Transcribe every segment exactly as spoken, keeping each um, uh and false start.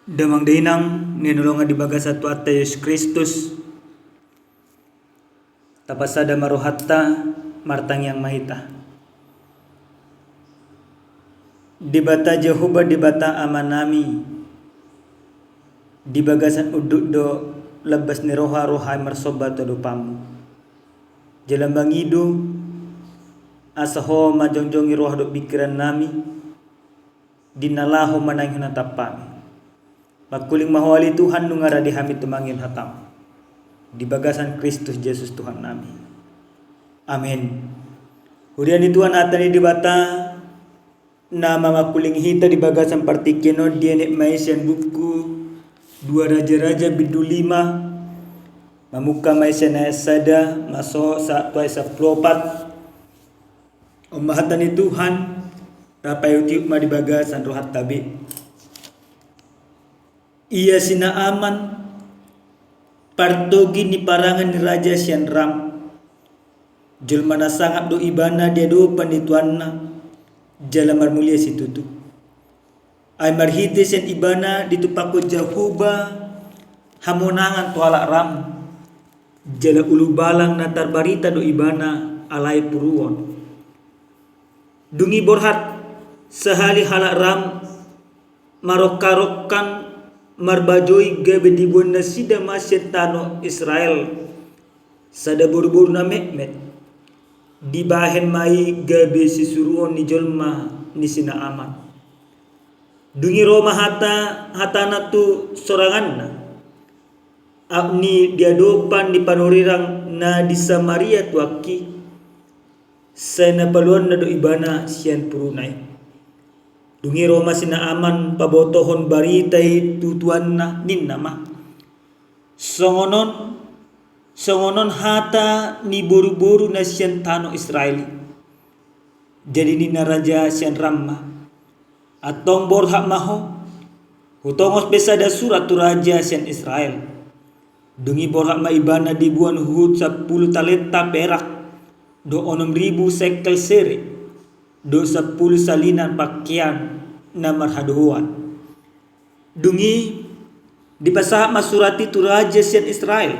Damang dainang na hinaholongan di bagasan Tuhanta Jesus Kristus, tapasada ma rohanta, martangiang ma hita. Debata Jahowa, Debata Amanami, di bagasan unduk do lambas ni roha roha i marsomba tu adopanmu. Jala mangido asa Ho manjongjongi roha dohot pingkirannami di na laho manangihon hataMi. Mangkuling ma Ho ale Tuhan, nunga rade hami tumangihon hataM di bagasan Kristus Jesus Tuhannami. Amen. Huria ni Tuhan, hata ni Debata na mamangkuling hita di bagasan partingkian on dienet ma i sian buku Dua Raja-raja bindu lima, mamungka ma i sian ayat sada, masohot sahat tu ayat sampulu opat. On ma hata ni Tuhan, tapaihutihut ma di bagasan rohanta be. Ia si Naaman, partogi ni parangan ni raja sian Ram. Jolma na sangap do ibana di adopan ni tuanna, jala marmulia situtu. Ai marhite sian ibana ditumpakkon Jahowa hamonangan tu halak Ram, jala ulubalang na tarbarita do ibana alai puruon. Dung i borhat sahali halak Ram marongkarongkan marbajoi gabe diboan nasida ma sian tano Israel sada boruboru na metmet. Dibahen ma i gabe sisuruon ni jolma ni si Naaman. Dung i ro ma hata, hatana tu soranganna: Ahu ni di adopan ni panurirang na di Samaria tuangki, sai na paluanna do ibana sian puruna i. Dung i ro ma si Naaman pabotohon barita i tu tuanna, ninna ma: Songon on, songon on hata ni boruboru na sian tano Israel i. Jadi ninna raja sian Ram ma: Antong borhat ma ho, hutongos pe sada surat tu raja sian Israel. Dung i borhat ma ibana diboan huhut sampulu talenta perak, dohot onom ribu sekel sere, dohot sampulu salinan parkean na marhadohoan. Dung i dipasahat ma surat i tu raja sian Israel.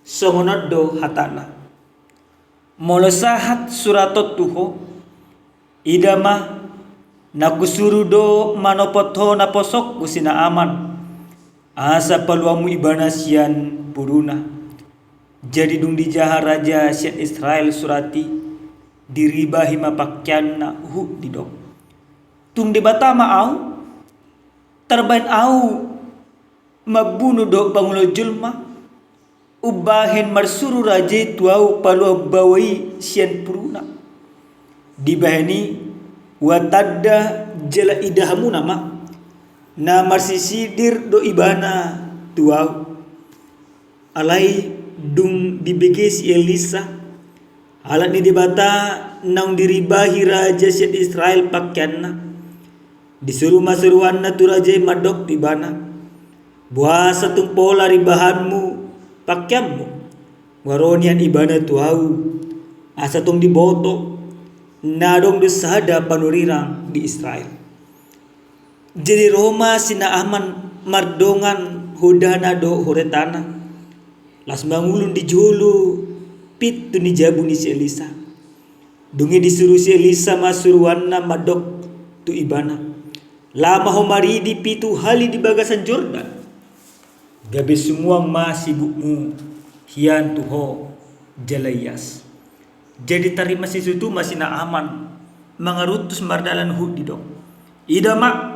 Songon on do hatana: Molo sahat surat on tu ho, ida ma, na husuru do manopot ho naposongku si Naaman, asa paluanmu ibana sian puruna. Jadi dung dijaha raja sian Israel surat i, diribahi ma parkeanna huhut didok: Tung Debata ma ahu? Tarbahen ahu mambunu dohot pangula jolma, umbahen marsuru raja i tu ahu paluahon baoa i sian puruna? Dibahen i, ua tanda jala idahamuna ma, na marsisidir do ibana tu ahu. Alai dung dibege si Elisa, halak ni Debata, naung diribahi raja sian Israel parkeanna, disuru ma suruanna tu raja i mandok tu ibana: Boasa tung pola ribahanmu parkeanmu? Nunga ro nian ibana tu ahu, asa tung diboto, na adong do sada panurirang di Israel. Jadi ro ma si Naaman mardongan hodana dohot horetana, laos mangulun di jolo pintu ni jabu ni si Elisa. Dung i disuru si Elisa ma suruanna mandok tu ibana: Laho ma ho maridi pitu hali di bagasan Jordan, gabe sumuang ma sibukmu hian tu ho jala ias. Jadi tarima situtu ma si Naaman mangaruntus mardalan huhut didok: Ida ma,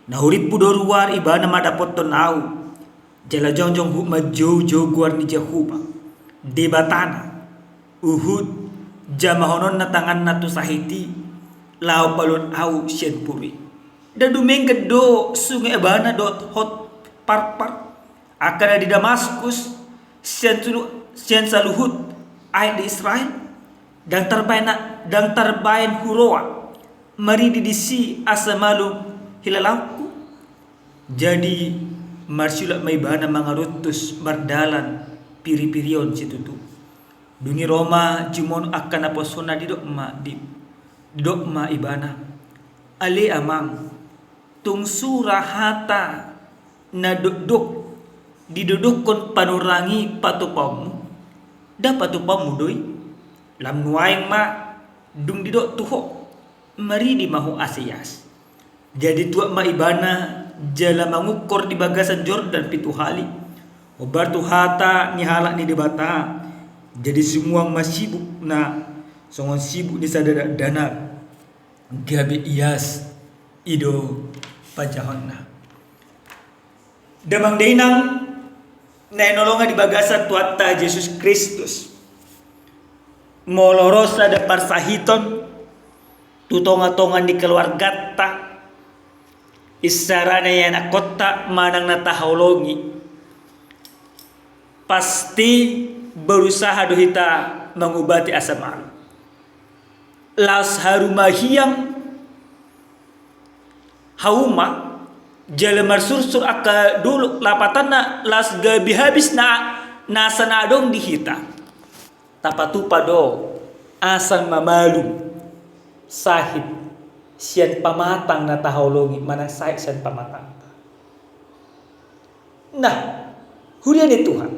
na hurimpu do ruar ibana mandapothon ahu, jala jongjong huhut manjoujou goar ni Jahowa Debatana, huhut jamahononna tanganna tu sahit i, laho paluahon ahu sian puru i. Ndang dumenggan do sunge ibana dohot hot parpar, angka na di Damaskus, sian sulu-, sian saluhut aek di Israel? Ndang tarbahen, ndang tarbahen huroha maridi disi asa malum hilalaonku? Jadi marsiulak ma ibana mangaruntus mardalan piripiri on situtu. Dung i ro ma jumolo angka naposona, didok ma, di-, didok ma ibana: Ale amang, tung sura hata na dokdok didodokkon panorang i patupaonmu? Nda patupaonmu do i? Lam nuaeng ma dung didok tu ho, maridi ma ho asa ias. Jadi tuat ma ibana jala mangungkor di bagasan Jordan pitu hali, hombar tu hata ni halak ni Debata. Jadi sumuang ma sibukna songon sibuk ni sada dakdanak, gabe ias i do panjahonna. Damang dainang na hinaholongan di bagasan Tuhanta Jesus Kristus, molo ro sada parsahiton tu tongatonga ni keluarganta, isarana ianakhonta manang na tahaholongi, pasti berusaha do hita mangubati asa malum. Laos harumahiang hauma jala marsursur angka dolok, lapatanna laos gabe habis na, nasa na adong di hita. Tapatupa do asa mamalum sahit sian pamatang na tahaholongi manang sahit sian pamatangta. Nah, huria ni Tuhan,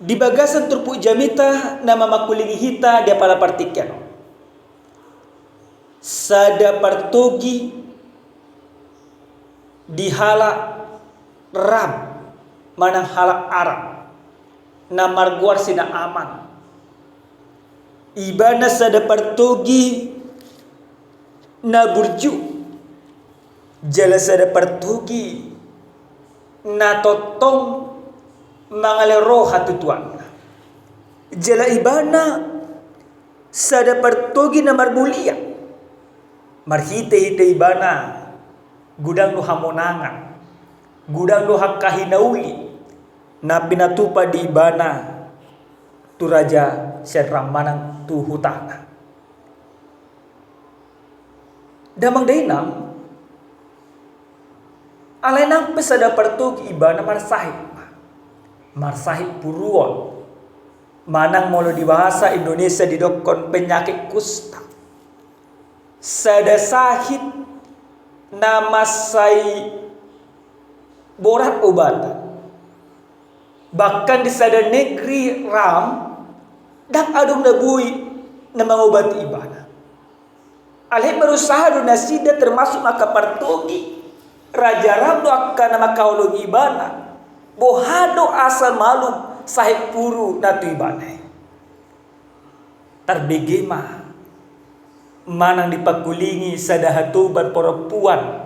di bagasan turpuk jamita na mangkulingi hita di apala partingkian on, sada partogi di halak Ram manang halak Aram na margoar si Naaman. Ibana sada partogi na burju jala sada partogi na tongtong mangale roha tu tuanna. Jala ibana sada partogi na marmulia. Marhitehite ibana godang do hamonangan, godang do angka hinauli na pinatupa di ibana tu raja sian Ram manang tu hutana. Damang dainang, alai nang pe sada partogi ibana marsahit ma, marsahit puruon, manang molo di bahasa Indonesia didokkon penyakit kusta. Sada sahit na mansai borat obatan. Bahkan di sada negeri Ram, ndang adong na boi na mangobati ibana. Alai berusaha do nasida, termasuk angka partogi raja Ram do angka na mangkaholongi ibana, boha do asa malum sahit puru na tu ibana i. Tarbege ma manang dipangkulingi sada hatoban parompuan,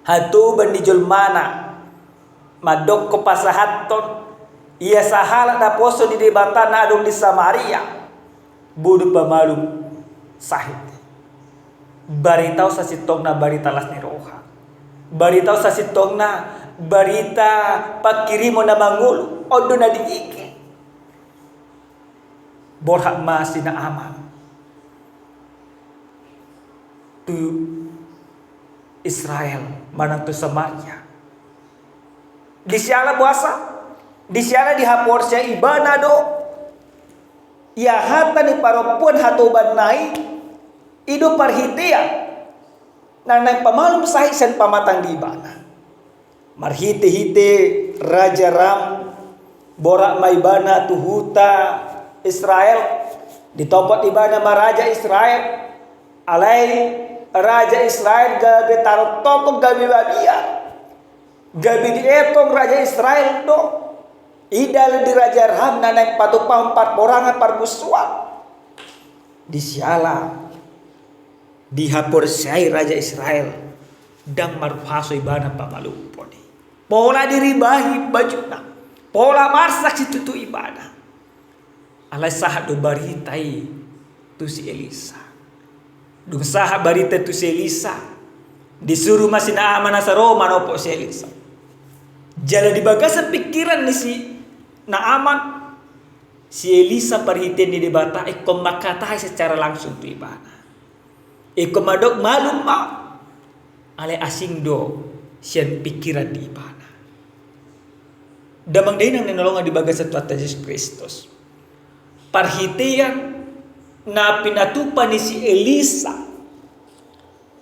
hatoban ni jolmana, mandokkon pasahathon ia sahalak naposo ni Debata na adong di Samaria, boi do pamalum sahit. Barita on sasintongna barita las ni roha. Barita on sasintongna barita pangkirimon na mangolu. On do na diike. Borhat ma si Naaman tu Israel manang tu Samaria. Disiala boasa? Disiala dihaporseai ibana do ia hata ni parompuan hatobanna i, i do parhitean na naeng pamalum sahit sian pamatang di ibana. Marhitehite raja Ram, borhat ma ibana tu huta Israel, ditopot ibana ma raja Israel. Alai raja Israel gabe tarongtongkon, gabe mabiar, gabe dietong raja Israel do. I dalan di raja Ram na naeng patupahon parporangan, parmusuan. Disiala dihaporseai raja Israel, ndang marhuaso ibana pamalumhon i. Pola diribahi bajuna, pola marsak situtu ibana. Alai sahat do barita i tu si Elisa. Dung sahat barita i tu si Elisa, disuru ma si Naaman asa ro manopot si Elisa. Jala di bagasan pingkiran ni si Naaman, si Elisa parhitean ni Debata ingkon mangkatai secara langsung tu ibana. Ingkon mandok malum ma, alai asing do sian pingkiran ni ibana. Damang dainang na hinaholongan di bagasan Tuhanta Jesus Kristus, parhitean na pinatupa ni si Elisa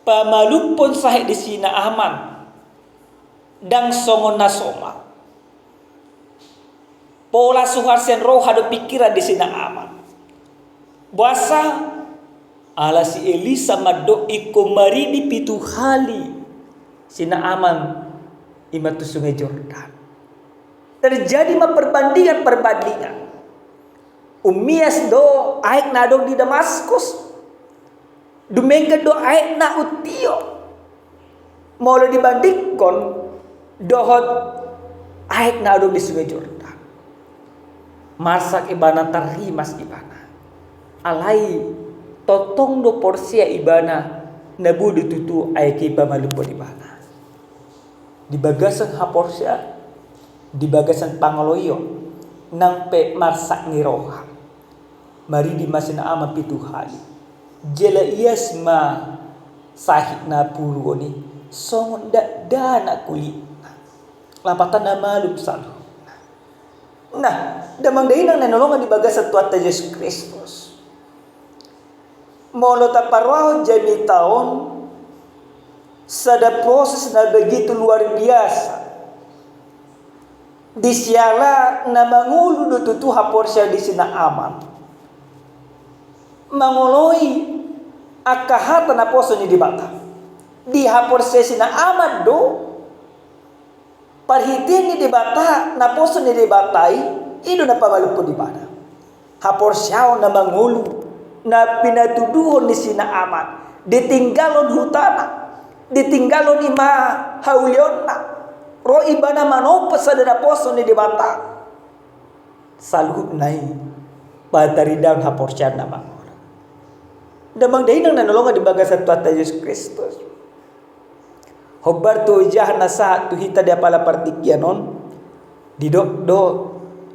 pamalumhon sahit di si Naaman, Ndang songon na somal. Pola suhar sian roha dohot pingkiran di si Naaman. Boasa? Ala si Elisa mandok ingkon maridi pitu hali si Naaman i ma tu Sungai Jordan. Terjadi ma perbandingan-perbandingan. Ummias do aek na adong di Damaskus. Dumenggan do aek na untio. Molo dibandingkon dohot aek na adong di Sungai Jordan, marsak ibana, tarrimas ibana. Alai tongtong do porsea ibana na boi do tutu aek i pamalumhon ibana. Di bagasan haporseaon, di bagasan pangoloion, nang pe marsak ni roha, maridi ma si Naaman pitu hali. Jala ias ma sahit na puruon i songon dakdanak kulitna. Lapatanna malum saluhutna. Nah, damang dainang na hinaholongan di bagasan Tuhanta Jesus Kristus, molo taparrohahon jamita on, sada proses na begitu luar biasa. Di siala na mangolu do tutu haporseaon di si Naaman mangoloi angka hata naposo ni Debata. Dihaporseai si Naaman do parhitean ni Debata, naposo ni Debata i, i do na pamalumhon ibana. Haporseaon na mangolu na pinatuduhon ni si Naaman, ditinggalhon hutana, ditinggalhon i ma haulionna, ro ibana manompo sada naposo ni Debata. Saluhutna i pataridahon haporseaon na mangolu. Damang dainang na hinaholongan di bagasan Tuhanta Jesus Kristus, hombar tu ojahan na sahat tu hita di apala partingkian on, didok do,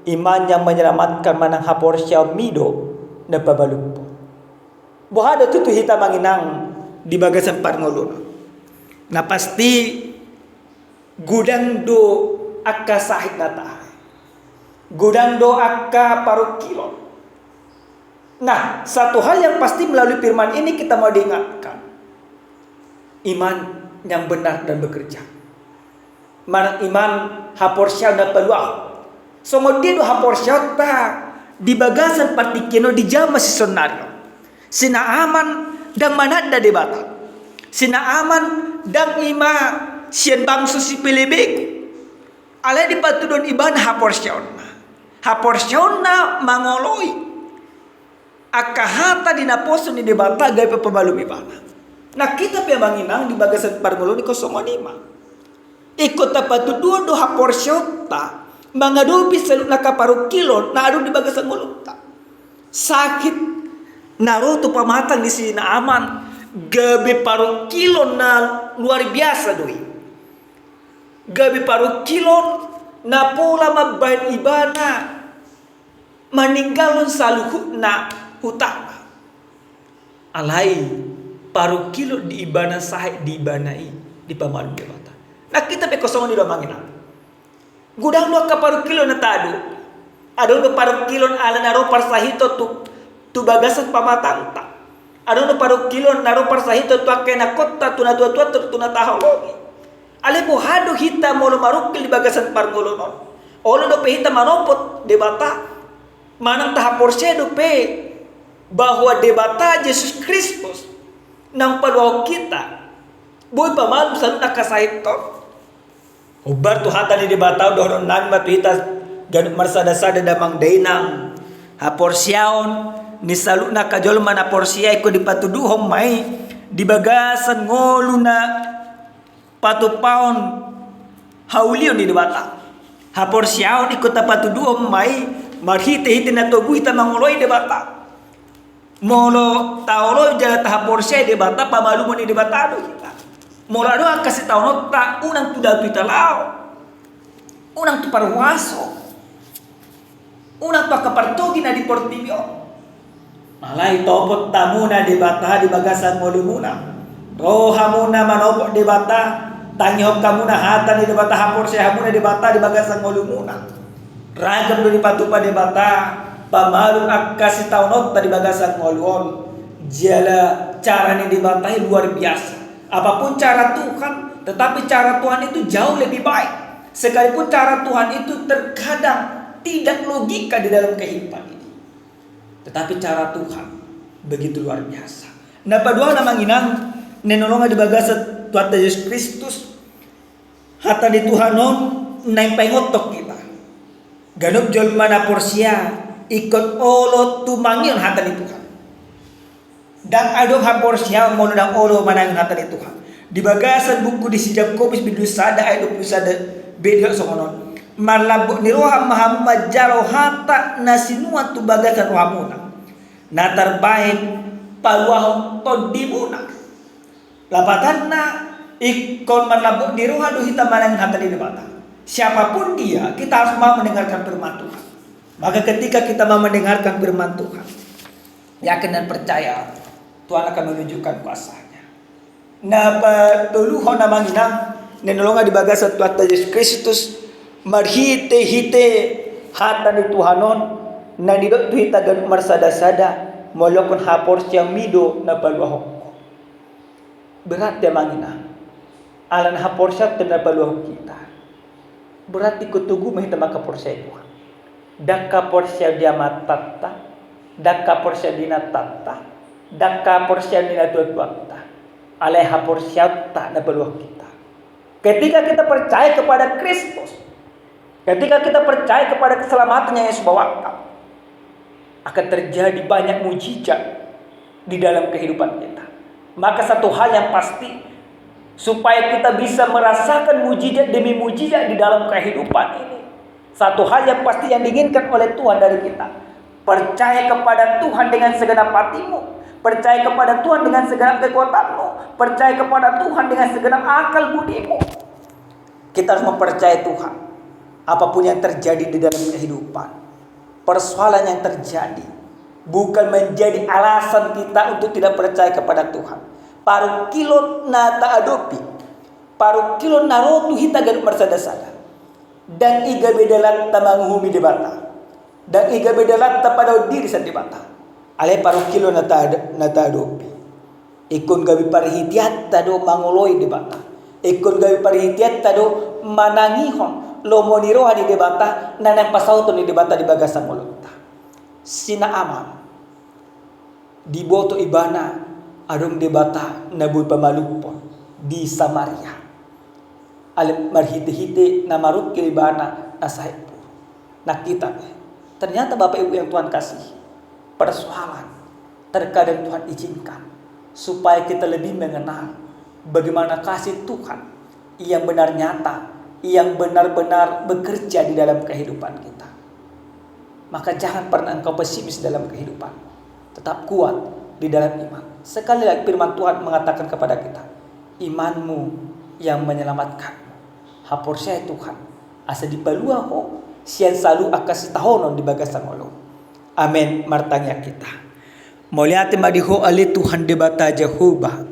iman yang menyelamatkan manang haporseaonmi do na pamalumhon. Boha do tutu hita amang inang di bagasan parngoluon? Na pasti, godang do angka sahit na tahe. Godang do angka parungkilon. Nah, satu hal yang pasti, melalui firman ini kita mau diingatkan. Iman yang benar dan bekerja. Manang iman haporseaon na paluahon. Songon dia do haporseaonta di bagasan partingkian on di jaman sisonari on? Si Naaman ndang mananda Debata. Si Naaman ndang i ma sian bangso sipelebegu. Alai dipatuduhon ibana haporseaonna. Haporseaonna mangoloi angka hata di naposo ni Debata gabe pamalum ibana. Nah, hita pe amang inang di bagasan parngoluon ingkon songon i ma. Ingkon tapatuduhon do haporseaonta mangadopi saluhutna angka parungkilon na adong di bagasan ngolunta. Sahit na ro tu pamatang ni si Naaman gabe parungkilon na luar biasa do i. Gabe parungkilon na pola mambahen ibana maninggalhon saluhutna hutana. Alai parungkilon di ibana, sahit di ibana i dipamalum Debata. Nah, hita pe ingkon songon i do amang inang. Godang do angka parungkilon na tadok. Adong do parungkilon ala na ro parsahiton tu, tu bagasan pamatangta. Adong do parungkilon na ro parsahiton tu angka ianakhonta, tu natuatuanta, tu na taholongi. Alai boha do hita molo marungkil di bagasan parngoluon on? Olo dope hita manompo Debata? Manang tahaporseai dope bahwa Debata Jesus Kristus naung paluahon hita boi pamalum saluhutna angka sahit on? Hombar tu hata ni Debata on, dohonon nami ma tu hita ganup marsadasada damang dainang, haporseaon ni saluhutna angka jolma na porsea ingkon dipatuduhon ma i di bagasan ngolu na patupaon haulion ni Debata. Haporseaon ingkon tapatuduhon ma i marhitehite na togu hita mangoloi Debata. Molo taoloi jala tahaporseai Debata, pamalumon ni Debata do hita. Molo adong angka sitaononta, unang tu datu hita laho, unang tu parhuaso, unang tu angka partogi na di portibi on. Alai topot hamuna Debata di bagasan ngolumuna. Ro hamuna manopot Debata, tangihon hamuna hata ni Debata, haporseai hamuna Debata di bagasan ngolumuna. Ragam do dipatupa Debata pamalum angka sitaononta di bagasan ngolu on. Jala cara ni Debata i luar biasa. Apapun cara Tuhan, Tetapi cara Tuhan itu jauh lebih baik. Sekalipun cara Tuhan itu terkadang tidak logika di dalam kehidupan ini, tetapi cara Tuhan begitu luar biasa. Na paduahon, amang inang, na hinaholongan di bagasan Tuhanta Jesus Kristus, hata ni Tuhan on naeng paingothon hita. Ganup jolma na porsea ingkon olo tumangihon hata ni Tuhan. Ndang adong haporseaon molo ndang olo manangihon hata ni Tuhan. Di bagasan buku di si Jakobus bindu sada ayat dua pulu sada B didok songon on: Marlambok ni roha ma hamu manjalo hata na sinuan tu bagasan rohamuna, na tarbahen paluahon tondimuna. Lapatanna, ingkon marlambok ni roha do hita manangihon hata ni Debata. Siapapun dia, kita harus mau mendengarkan firman Tuhan. Maka ketika kita mau mendengarkan firman Tuhan, yakin dan percaya, Tuhan akan menunjukkan kuasa-Nya. Na patoluhon, amang inang, na hinaholongan di bagasan Tuhanta Jesus Kristus, marhitehite hata ni Tuhan on, na nidok tu hita ganup marsadasada, mauliathon haporseaonmi do na paluahon ho. Berarti, amang inang, ala na haporseaon do na paluahon hita, berarti ingkon togu ma hita mangkaporseai Tuhan. Ndang haporseaon di amatanta, ndang haporseaon di inantanta, ndang haporseaon di natuatuanta. Alai haporseaonta na paluahon hita. Ketika kita percaya kepada Kristus, ketika kita percaya kepada keselamatan yang Yesus bawakan, akan terjadi banyak mujizat di dalam kehidupan kita. Maka satu hal yang pasti, supaya kita bisa merasakan mujizat demi mujizat di dalam kehidupan ini, satu hal yang pasti yang diinginkan oleh Tuhan dari kita, percaya kepada Tuhan dengan segenap hatimu, percaya kepada Tuhan dengan segenap kekuatanmu, percaya kepada Tuhan dengan segenap akal budimu. Kita harus mempercayai Tuhan. Apapun yang terjadi di dalam kehidupan, persoalan yang terjadi bukan menjadi alasan kita untuk tidak percaya kepada Tuhan. Parungkilon na taadopi, parungkilon na ro tu hita ganup marsadasada, ndang i gabe dalanta manguhumi Debata, ndang i gabe dalanta padaon diri sian Debata. Alai parungkilon na ta-, na taadopi, ingkon gabe parhiteanta do mangoloi Debata. Ingkon gabe parhiteanta do manangihon lomo ni roha ni Debata na naeng pasauton ni Debata di bagasan ngolunta. Si Naaman, diboto ibana adong Debata na boi pamalumhon di Samaria. Alai marhitehite na marungkil ibana na sahit boru. Nang hita pe, ternyata Bapak Ibu yang Tuhan kasihi, persoalan terkadang Tuhan izinkan supaya kita lebih mengenal bagaimana kasih Tuhan yang benar nyata, yang benar-benar bekerja di dalam kehidupan kita. Maka jangan pernah engkau pesimis dalam kehidupan. Tetap kuat di dalam iman. Sekali lagi, firman Tuhan mengatakan kepada kita, imanmu yang menyelamatkanmu. Haporseai Tuhan, asa dipalua ho sian saluhut angka sitaonon di bagasan ngolu. Amen. Martangiang hita. Mauliate ma di Ho ale Tuhan Debata Jahowa,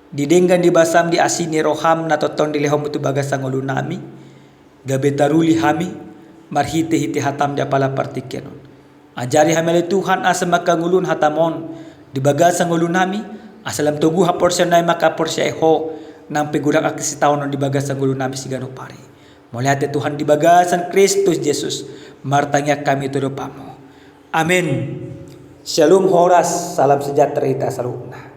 di denggan ni basam, di asi ni roham na tongtong dilehonmu tu bagasan ngolunami, gabe taruli hami marhitehite hatam di apala partingkian on. Ajari hami ale Tuhan asa mangkangoluhon hatam on di bagasan ngolunami, asa lam togu haporseaonnami mangkaporseai Ho, nang pe godang angka sitaonon di bagasan ngolunami siganup ari. Mauliate Tuhan di bagasan Kristus Jesus, martangiang hami tu adopanmu. Amen. Shalom, horas, salam sejahtera hita saluhutna.